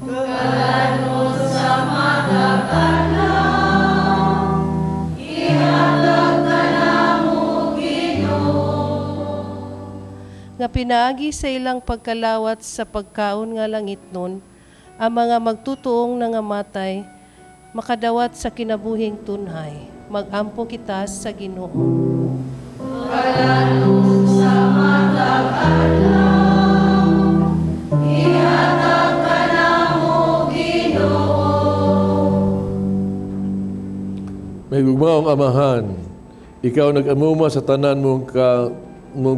Kalan-on sa matag adlaw, ihatag kanamo, Ginoo. Nga pinaagi sa ilang pagkalawat sa pagkaon nga langitnon, ang mga magtutuong nangamatay makadawat sa kinabuhing tunhay. Magampo kita sa Ginoo. Kalan-on sa matag adlaw, ihatag kanamo, Ginoo. Mahigugmaong Amahan, ikaw nag-amuma sa tanan mong ka mong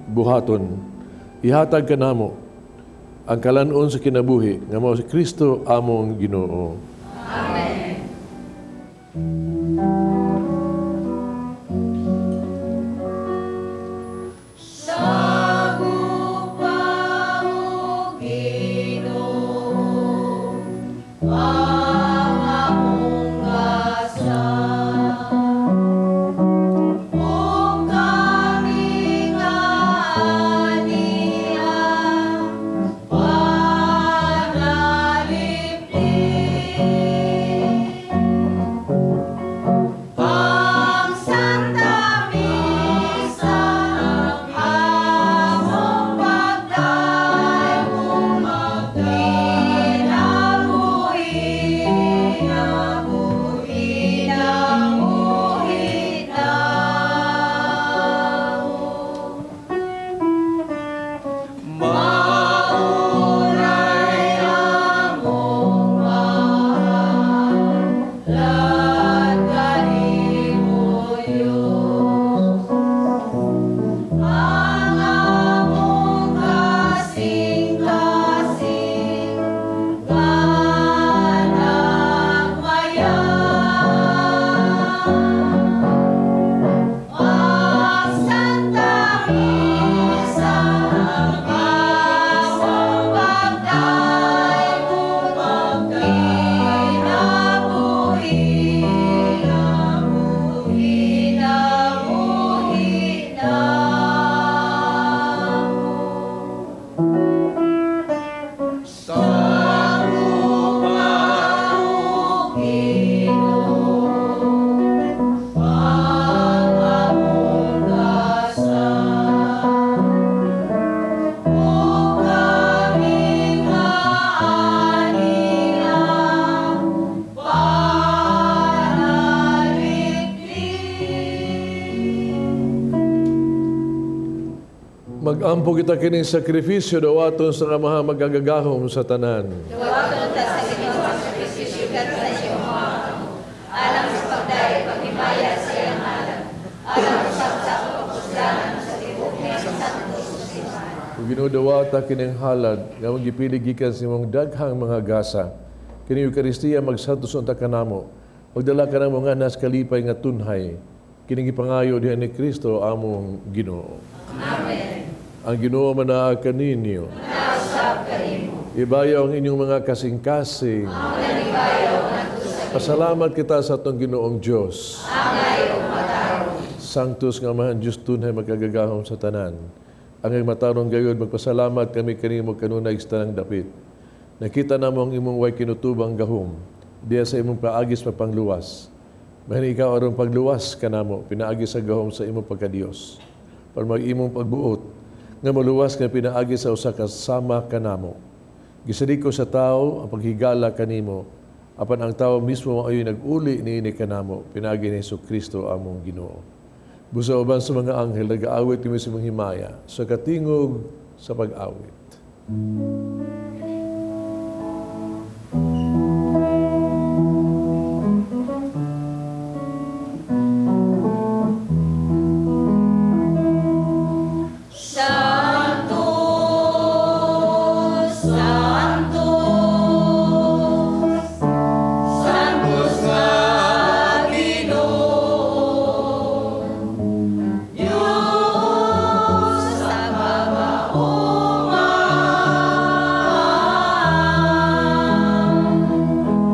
buhaton. Ihatag kanamo ang kalan-on sa kinabuhi nga mao si Kristo among Ginoo. Amen. Sagupa o Ginoo, ang among gasa, ug kami nga ania panalipdi. Ang Santa Misa among pagdayeg, kinabuhi, kinabuhi namo. Mauray among mahalad kanimo, Dios, ang among kasing-kasing nga nagmaya. Ang Santa Misa among pagdayeg, kinabuhi, kinabuhi namo. Sagupa o Ginoo, ang among gasa, ug kami nga ania panalipdi. Magampo kita kining sakripisyo dawaton sa Amahan makagagahom sa tanan. Dawaton ta sa Ginoo ang sakripisyo gikan sa iyong mga kamot, alang sa pagdayeg paghimaya sa iyang ngalan, alang usab sa atong kapuslan sa tibuok niyang santos nga simbahan. Ug Ginoo, dawata kining halad nga among gipili gikan sa imong daghang mga gasa. Kini Eukaristiya magsantos unta kanamo. Magdala kanamo nganha sa kalipay nga tunhay. Kini gipangayo diha ni Kristo among Ginoo. Amen. Ang Ginoo manaa kaninyo. Usab kanimo. Ibayaw ang inyong mga kasing-kasing. Pasalamat kita sa atong Ginoong Dios. Sanctus nga Amahan Diyos tunhay makagagahom sa tanan. Ang matarong gayod, magpasalamat kami kanimo kanunay sa tanang dapit. Nakita namo ang imong way kinutubang gahom diya sa imong paagis mapangluwas. Mahin ikaw aron pagluwas kanamo pinaagi sa gahom sa imong pagkadiyos. Para mag imong pagbuot nga maluwas nga pinaagi sa usa ka sama kanamo. Gisalig ko sa tao ang paghigala kanimo, apan ang tao mismo maayo'y nag-uli niini kanamo, pinaagi ni Hesus Kristo among Ginoo. Busa uban sa mga anghel, nag-aawit kami sa mga himaya, sa katingog sa pag-awit. Santo, Santo, Santos nga Ginoo, Diyos sa kagauman,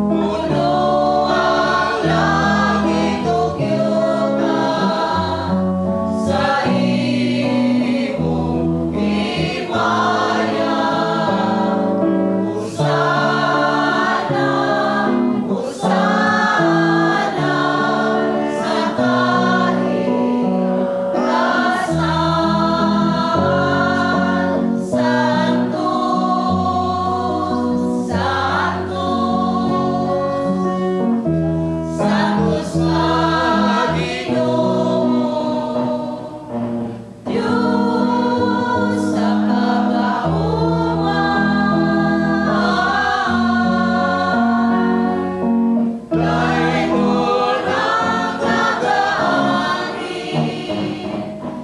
puno ang langit ug yuta sa imong himaya. Hosana, Hosana sa kataas-an. Santo, Santo, Santos nga Ginoo, Diyos sa kagauman. Dayon ang nagaanhi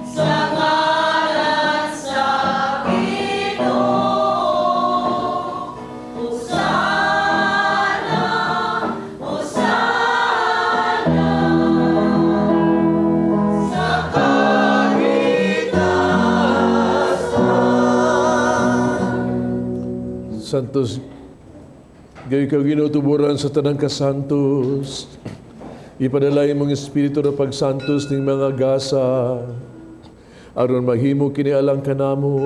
sa ngalan sa Ginoo. Hosana, Hosana sa kahitasan. Santos, gayo ikaw Ginoo tuboran sa tanang kasantos. Ipadala imong espiritu na pagsantos ning mga gasa. Aron mahimo kini alang kanamo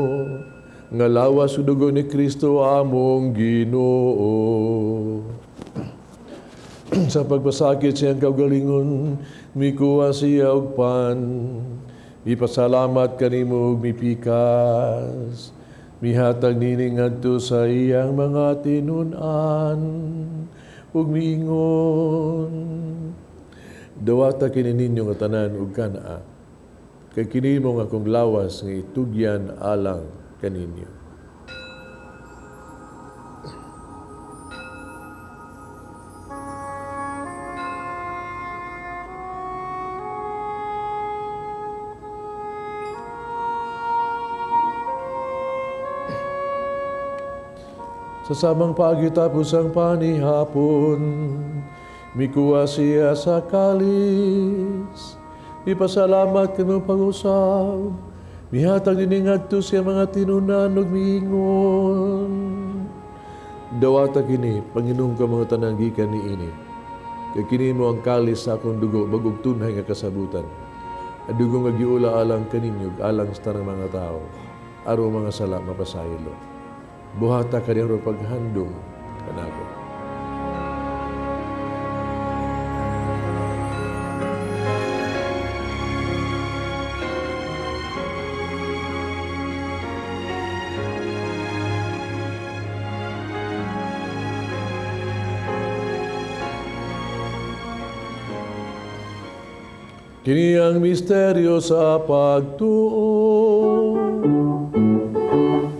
nga lawas ug dugo ni Kristo among Ginoo. Sa pagpasakit siyang kaugalingon, mikuha siya og pan. Ipasalamat kanimo ug mipikas. Mihatag nini ngadto sa iyang mga tinun-an ug miingon. Dawata kini ninyo nga tanan ug kan-a. Kay kini mao ang akong lawas nga itugyan alang kaninyo. Sa samang paagi tapos ang panihapon, mikuha siya sa kalis. Ipasalamat kanimo pag-usab. Mihatag nini ngadto sa mga tinunan ug miingon. Dawata kini, panginom ka mga tanan gikan niini. Kay kini mao ang kalis sa akong dugo, bag-ong tunhay nga kasabutan. Ang dugo nga giula alang kaninyo, alang sa tanang mga tao. Aron mga sala mapasaylo. Buhata kani aron paghandom kanako. Kini ang misteryo sa pagtuo.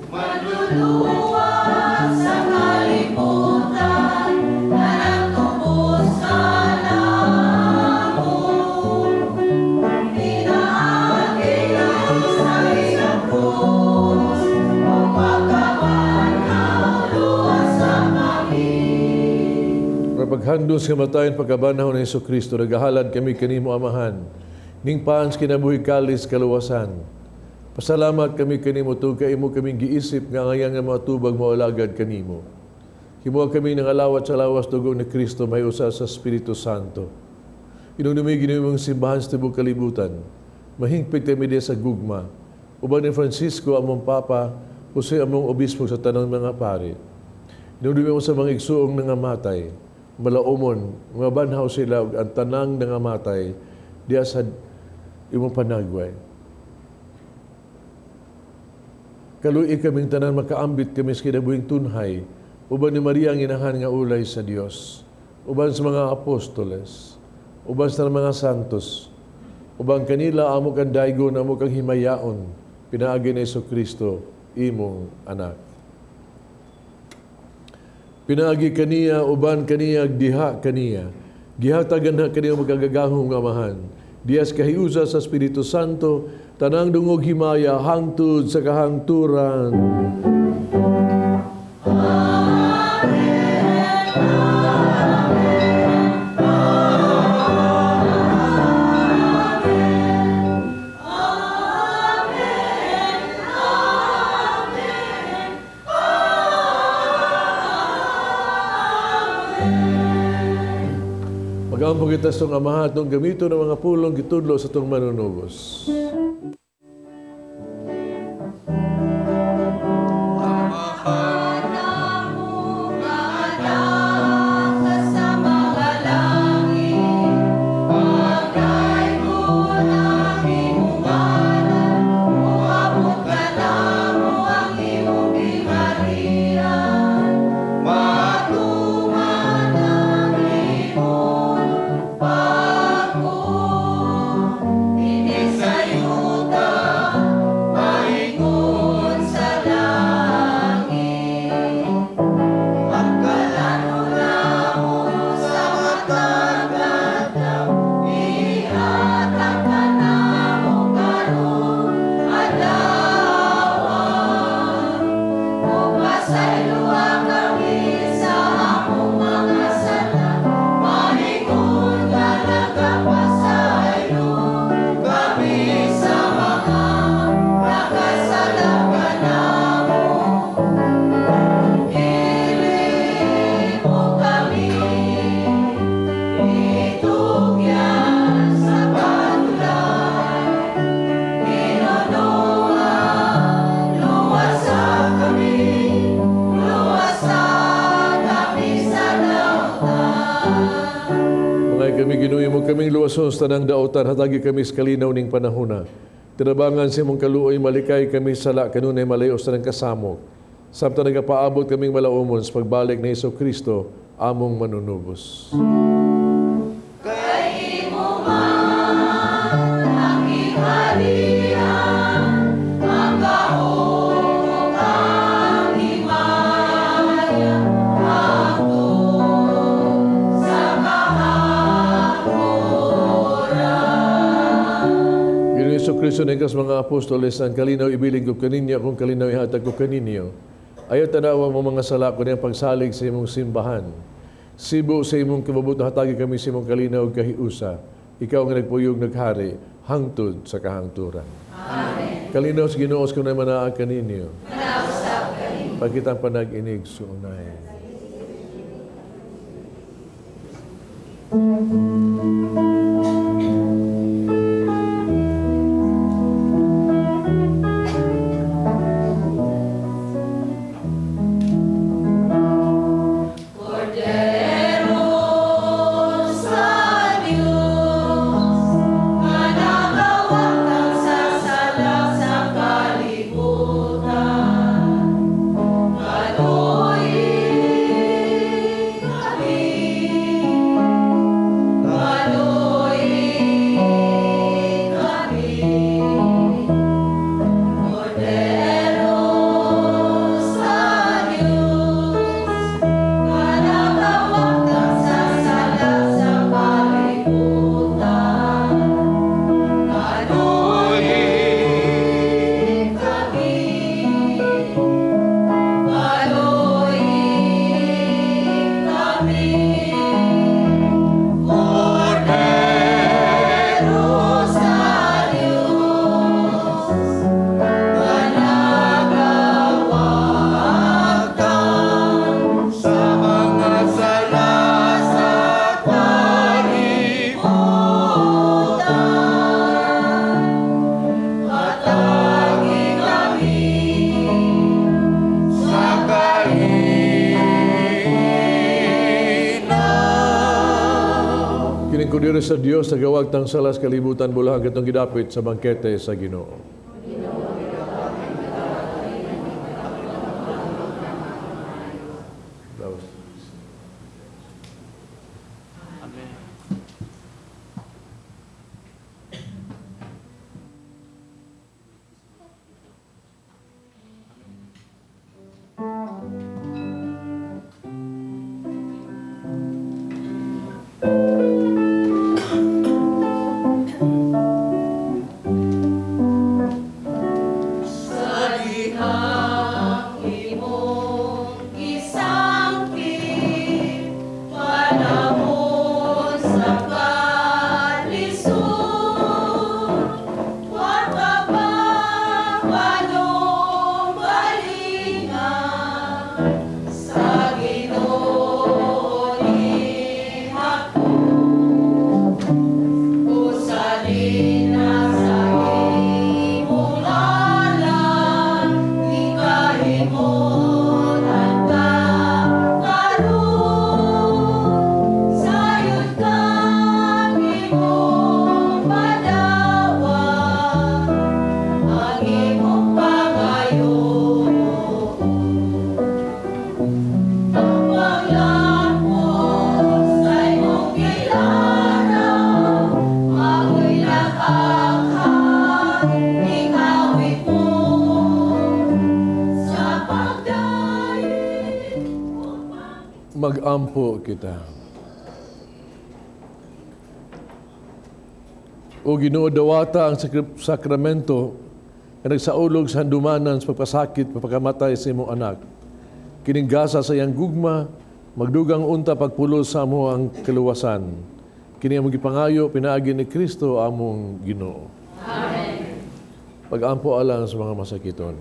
Manluluwas sa kalibutan, tanang tubos kanamo. Pinaagi sa isang krus, pagkabanhaw luwas sa kami. Paghandom sa kamatayon pagkabanhaw ni Hesus Kristo, nagahalad kami kanimo Amahan, ning paan sa kinabuhi kalis kaluwasan. Pasalamat kami kanimo tungod kay imo kaming giisip nga ang nga mga tubag moalagad kanimo. Himoa kami ng alawat sa lawas dugo ni Kristo may usa sa Espiritu Santo. Inumdumi Ginoo imong simbahan sa tibuok kalibutan. Mahingpit kami diya sa gugma. Uban ni Francisco among Papa, Jose among Obispo sa tanang mga pari. Inumdumi mo sa mga igsuong nangamatay, malaumon, mga banhaw sila ug ang tanang nangamatay diya sa imong panagway. Kaluoy kaming tanan makaambit kami sa kinabuhing tunhay, uban ni Maria ang inahan nga ulay sa Dios, uban sa mga apostoles, uban sa mga santos, uban kanila amo kang daygon, amo kang himayaon, pinaagi ni Jesucristo, imong anak. Pinaagi kaniya, uban kaniya, diha kaniya. Gihatagan na kaniya magagagahom nga amahan. Dias kahiusa sa Espiritu Santo, tanang dungog himaya, hangtod sa kahangturan. Magampo kita sa itong Amahan atong gamito ng mga pulong gitudlo sa itong manunubos. Kaming luwason sa tanang daotan, hatagi kami sa kalinaw ning panahona. Tinabangan sa imong kaluoy, malikay kami sala, kanunay malayo sa tanang kasamok. Samtang nagapaabot kaming malaumon sa pagbalik ni Hesus Kristo, among manunubos. Kay imo man ang giharian, ang gahom ang himaya, hangtod sa kahangturan. Ginoong Hesus Kristo, nagkas mga apostoles, ang kalinaw ibilin ko kaninyo, akong kalinaw ihatag ko kaninyo. Ayaw tanawa mo mga sala ko niyang pagsalig sa imong simbahan. Sibo sa imong kababot na hatagi kami sa imong kalinaw ug kahiusa. Ikaw ang nagpuyog naghari, hangtod sa kahangturan. Amen. Kalinaw sa Ginoo sa kunay manaa kaninyo. Manausap kaninyo. Pagkitang panag-inig suunay. Kudiro sa Dios sa gawag tang salas kalibutan bulahan katong gidapit sa bangkete sa Ginoo. Mag-ampo kita. O Ginoo, dawata ang sakramento nga nagsaulog sa handumanan sa pagpasakit, pagpakamatay sa imong anak. Kining gasa sa iyang gugma, magdugang unta pagpulos sa amo ang kaluwasan. Kini among gipangayo pinaagi ni Kristo among Ginoo. Amen. Pag-ampo alang sa mga masakiton.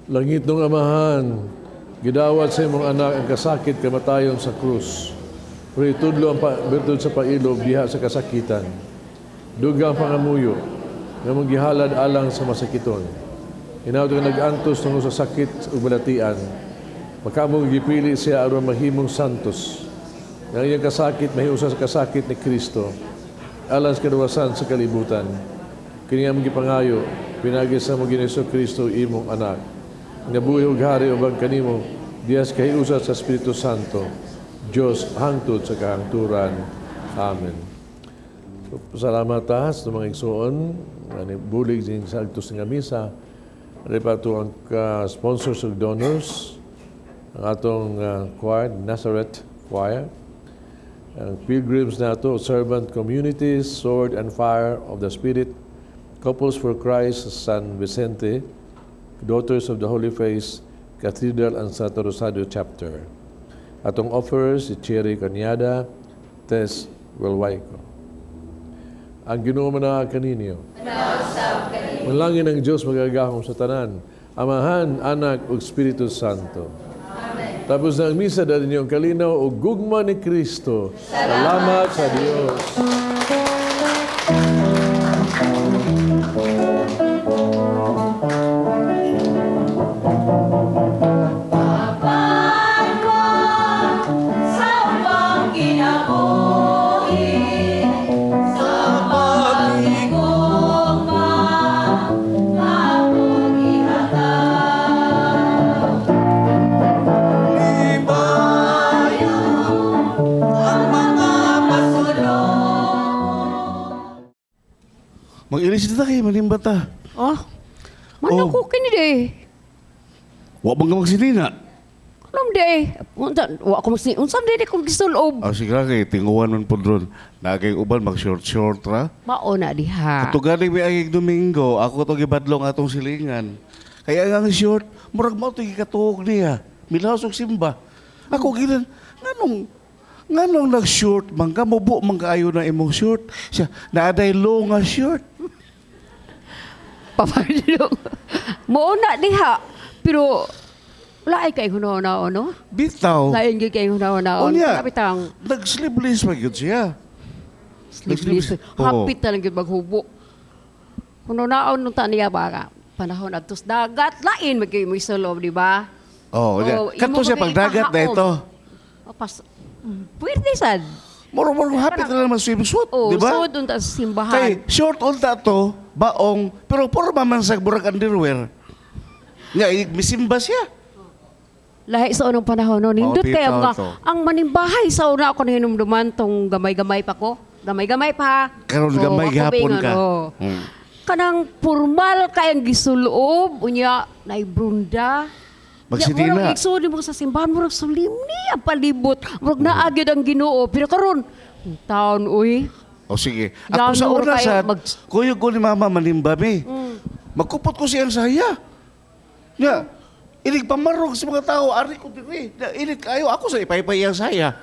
Langit ng Amahan, gidawat sa imong anak ang kasakit kamatayon sa krus. Pero itudlo ang birtud sa pailob diha sa kasakitan. Dugang pangamuyo nga mong gihalad alang sa masakiton. Hinaut nga nag-antos tungod sa sakit ug balatian. Makamong gipili siya aron mahimong santos. Nga iyang kasakit mahiusa sa kasakit ni Kristo alang sa kaluwasan sa kalibutan. Kini among gipangayo pinaagi sa among Ginoong Kristo imong anak. Nga buhi ug hari uban kanimo diha sa kahiusa sa Espiritu Santo, Dios hangtod sa kahangturan. Amen. So, salamat ta sa mga igsoon ani bulig din sa agtos nga misa. Ani pa to ang sponsors ug donors, ang atong choir, Nazareth Choir, ang pilgrims nato, Servant Communities, Sword and Fire of the Spirit, Couples for Christ, San Vicente, Daughters of the Holy Face, Cathedral and Santo Rosario Chapter. Atong offerers, si Cherry Canyada, Tess Welwaico. Ang Ginoo man kaninyo. Manlangin ang Diyos magagahom sa tanan, Amahan, Anak, ug Espiritu Santo. Amen. Tapos na ang misa, dali niyo ang kalinaw o gugma ni Kristo. Salamat sa Diyos. Mag-ilis na kay manimba ta. Ah, mana Oh. ko kini de. Wa bang ka magsinina? Alam de. Unsa wa ko magsin. Unsa de ko gisulob. Ah, sige ra kay tinguan man pod ron. Nagay uban mag short short ra. Mao na diha. Kato gani may agig Domingo, ako to gibadlong atong silingan. Kaya ang short, murag mao to gikatuog niya. Milaos og simba. Ako ginan nganong nag-short man ka, mubo man kaayo na imong short. Siya, naaday low nga short. Papadlong. Mao na diha. Pero wala ay kay hunahuna no? Bitaw. Lain gyud kay hunahuna. Unya. Kapitang Nag-sleeveless pa gyud siya. sleeveless. Oo. Hapit na lang gyud maghubo. Hunahunaon nung ta niya ba ka? Panahon adtos dagat lain man gyud mo isulob, di ba? Oh, Oh, oh, kato imo siya pa pagdagat na ito. Oh, pas, pwede sad. Muro-muro hapit na naman swimsuit, Oh, di ba? sud unta sa simbahan. Kay short unta to, baong, pero puro man sa burag underwear. Nga, misimba siya. Lahi sa unang panahon no, nindot Mao, kay bitaw nga to. ang manimbahay sa una ako nahinumduman tong gamay-gamay pa ko. Gamay-gamay pa. Karon Oh, gamay ako gihapon bingon, ka. oh. Kanang formal kay ang gisulob, unya naibrunda. Magsidina. Murag igsuon mo sa simbahan, murag solemni ang palibot. Murag naa gyud ang Ginoo. Pero karon, ang taon uy. O sige. Ako sa Lalo una kayo sa, kuyog ko ni mama manimba mi. Magkupot ko siyang saya. Nga, inig pamarog sa mga tao, ari ko diri. Na, inig kayo, ako sa ipaypay ang saya.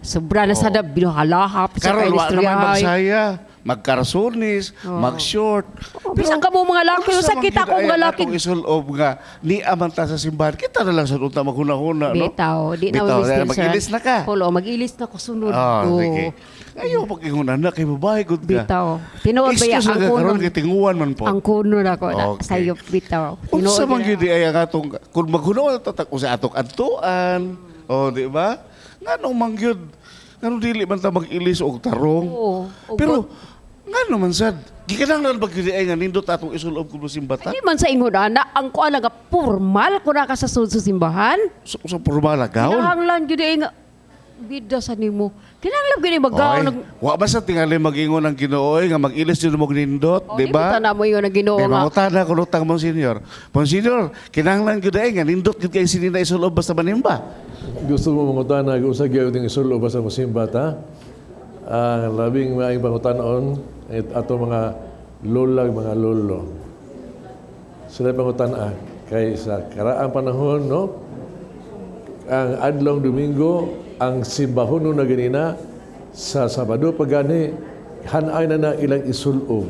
Sobra na sada binuhalahap sa Karon wa naman kainistoryahay. magsaya, magkarsonis, mag-short. Oh, bisan ka mo mga laki, unsa sa man kita gyud ko mga ay laki. Atong isulob nga ni amanta sa simbahan. Kita na lang sa unta maghuna-huna, no? Bitaw, di na Bitaw, mag-ilis. mag-ilis na ka. Pulo, mag-ilis na ko sunod. Ah, Oo. sige. Ayaw pag-ingunan na kay babae gud ka. Bitaw. Tinuod ba ya Excuse ang lang ka karon kuno? kay tinguan man po. Ang kuno na ko na Okay. sayop bitaw. Unsa man gyud gyud ay ang atong kung maghuna tatak sa atong adtuan. Oh, di ba? Nganong man gyud nganong dili man ta mag-ilis og tarong. Oo. Og Pero ngano man sad? Gikinahanglan ba gyud ay nga nindot atong isulob kun mosimba ta? Di man sa ingon ana, ang kuan nga formal ko na ka sa sud sa simbahan. Sa formal na gown. Kinahanglan gyud ay nga Bida sa nimo. Kinahanglan gini maggaon Oy, wa ba sa tingali mag-ingon ang Ginoo nga mag-ilis jud mo nindot, Oh, di ba? Di ba mo yun ang Ginoo Di nga. mangutana ko lutang, Monsignor. Monsignor, kinahanglan gyud ay nga nindot gyud kay sinina isulob basta manimba. Gusto mo mangutana kung sa gyud ning isulob sa mosimba ta? Ang labing maayong pangutanon at ato mga lola, mga lolo. Sila pangutana kay sa karaang panahon, no? Ang adlong Domingo, ang simbahon na ganina sa Sabado pagani hanay na na ilang isulob.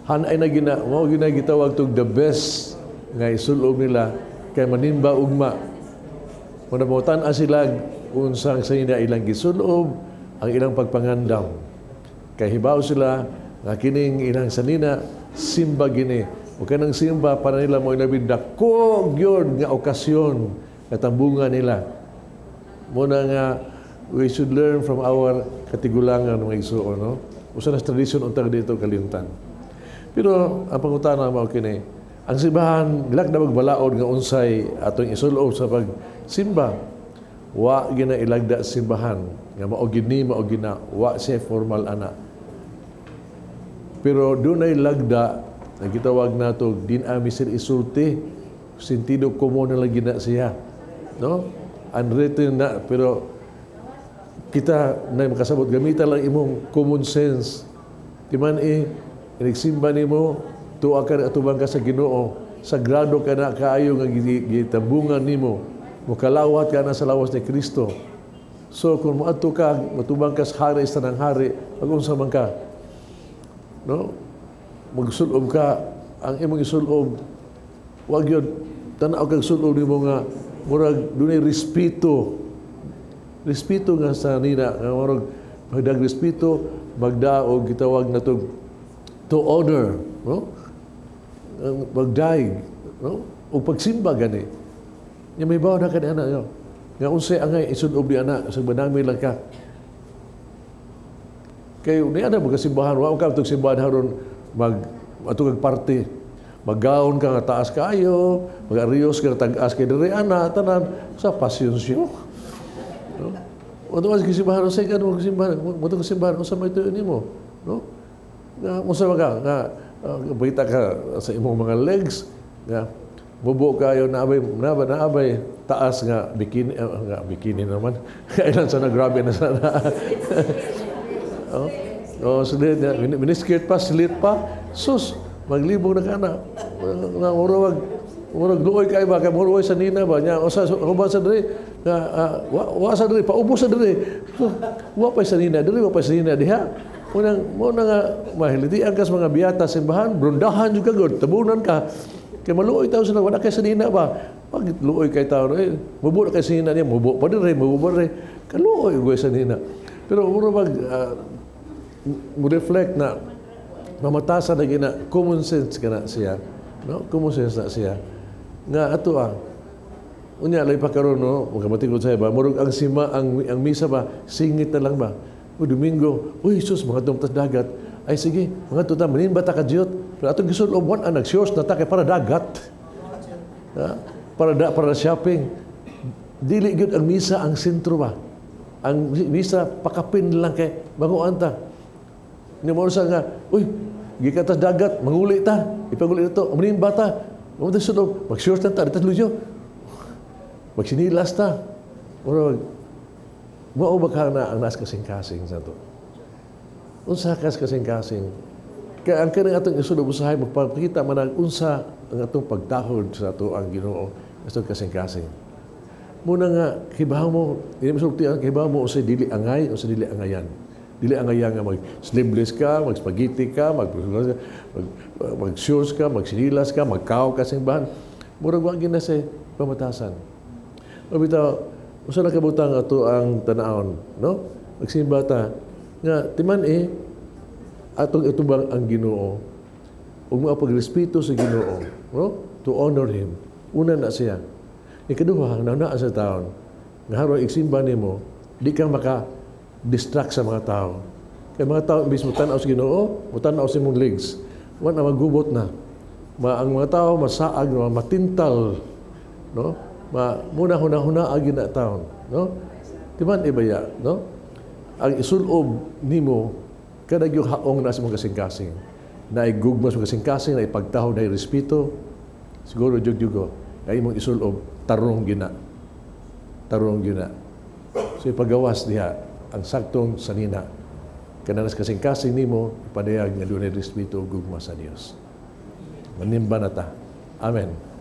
Hanay na gina, mao gina gitawag tog the best nga isulob nila kay manimba ugma. Muna mo tan sila unsang sa ina ilang gisulob ang ilang pagpangandam. Kay hibaw sila nga kining ilang sanina simba gini. O kanang simba para nila mo ilabi dako gyud nga okasyon nga tambungan nila. Muna nga we should learn from our katigulangan, mga igsuon, no? Usa na tradisyon untag dito kalimtan. Pero ang pangutana mao kini, ang simbahan gilak na magbalaod nga unsay atong isulob sa pagsimba. Wa gina ilagda simbahan nga mao gini, mao gina, wa siya formal ana. Pero dunay lagda nga gitawag nato din ami sir isulti, sentido común na lang gina siya, no? Unwritten na, pero kita na makasabot, gamitan lang imong common sense. Timan eh, inigsimba nimo, tuwa ka atubang ka sa Ginoo, sagrado ka na kaayo nga gitambungan nimo, mukalawat ka na sa lawas ni Kristo. So kung moadto ka, matubang ka sa hari sa tanang hari, mag-unsa man ka, no? Magsulob ka, ang imong isulob, wag yun, tan-aw kag sulob nimo nga murag dunay respeto. Respeto nga sa nina, nga murag magdag respeto, magdaog gitawag na to honor, no? Ang magdaig, no? O pagsimba gani. Nya may bawo na kani ana yo. Nga unsay angay isulob ni ana sa banami lang ka. Kay ni ana magkasimbahan, wa ka tug simbahan haron mag ato kag party. Maggaon ka nga taas kaayo, mag-arios ka nga tag-as kay diri ana tanan sa passion show. No? Ato ka simbahan, unsay ka mo simbahan, mo to simbahan unsa may tuyo nimo, no? Nga unsa man ka nga balita ka sa imong mga legs nga mubo kayo naabay naabay taas nga bikini, nga bikini naman. Kailan sana grabe na sana. Oh, oh slit na miniskirt pa, slit pa. Sus, maglibog na ka na. Nga murag murag luoy kay ba kay murag sa nina ba nya usa uban sa diri nga wa sa diri paubos sa diri. So, wa pa sa nina diri, wa pa sa nina diha. Unang mo na nga mahilitian ka sa mga biyata simbahan, brundahan jud ka gud, tabunan ka. Kay maluoy tawo sila, wala kay sa nina ba. Pag luoy kay tawo, mubo na kay sa nina niya, mubo pa diri, mubo pa diri. Kaluoy goy sa nina. Pero mura mag mo reflect na mamatasan na gina common sense ka na siya, no? Common sense na siya. Nga ato ah. Unya lay pa karon, no, magkamatikod sa ba, murag ang sima ang misa ba, singit na lang ba. O Domingo, uy sus, mga dumtas dagat. Ay sige, mga tuta manin ba ta ka jiyot? Pero atong gisulob wan ang nag-shorts na ta kay para dagat. Ha? Para shopping. Dili gyud ang misa ang sentro ba. Ang misa pakapin lang kay banguan ta. Ni mo sa nga, uy, gikan ta dagat, manguli ta. Ipanguli to, manin ba ta? Mo ta sulob, mag-shorts na ta, dito luyo. Magsinilas ta. Murag mao ba ka na ang nas kasing-kasing sa to? Unsa kas kasing-kasing? Kaya ang kanang atong isulob usahay magpakita man ang unsa ang atong pagtahod sa ato ang Ginoo atong kasing-kasing. Muna nga kibaw mo, dili masulti ang kibaw mo unsay dili angay, unsay dili angayan. Dili angayan nga mag sleeveless ka, mag spaghetti ka, mag shorts ka, magsinilas ka, magkaw ka sa simbahan. Murag wa gina sa pamatasan. O bitaw, usa na kabutang ato ang tan-awon, no? Magsimba ta nga timan eh atong itubang ang Ginoo ug mapagrespeto sa Ginoo, no? To honor him. Una na siya. Ikaduha, ang sa taon, nga haron igsimba nimo, di ka maka-distract sa mga tao. Kay mga tao, imbis mo tan-aw sa Ginoo, mo tan-aw sa imong legs. Wa na magubot na. Ang mga tao masaag, matintal, no? Muna huna-huna agi na taon, no? Timan ibaya, no? Ang isulob nimo kada yung haong na sa imong kasing-kasing. Na igugma sa kasing-kasing, na ipagtaho, na respeto, siguro jug-jugo, na imong isulob, tarong gina. Tarong gina. So ipagawas diha ang saktong sanina. Kananas kasing-kasing nimo, ipadayag nga dunay respeto ug gugma sa Dios. Manimba na ta. Amen.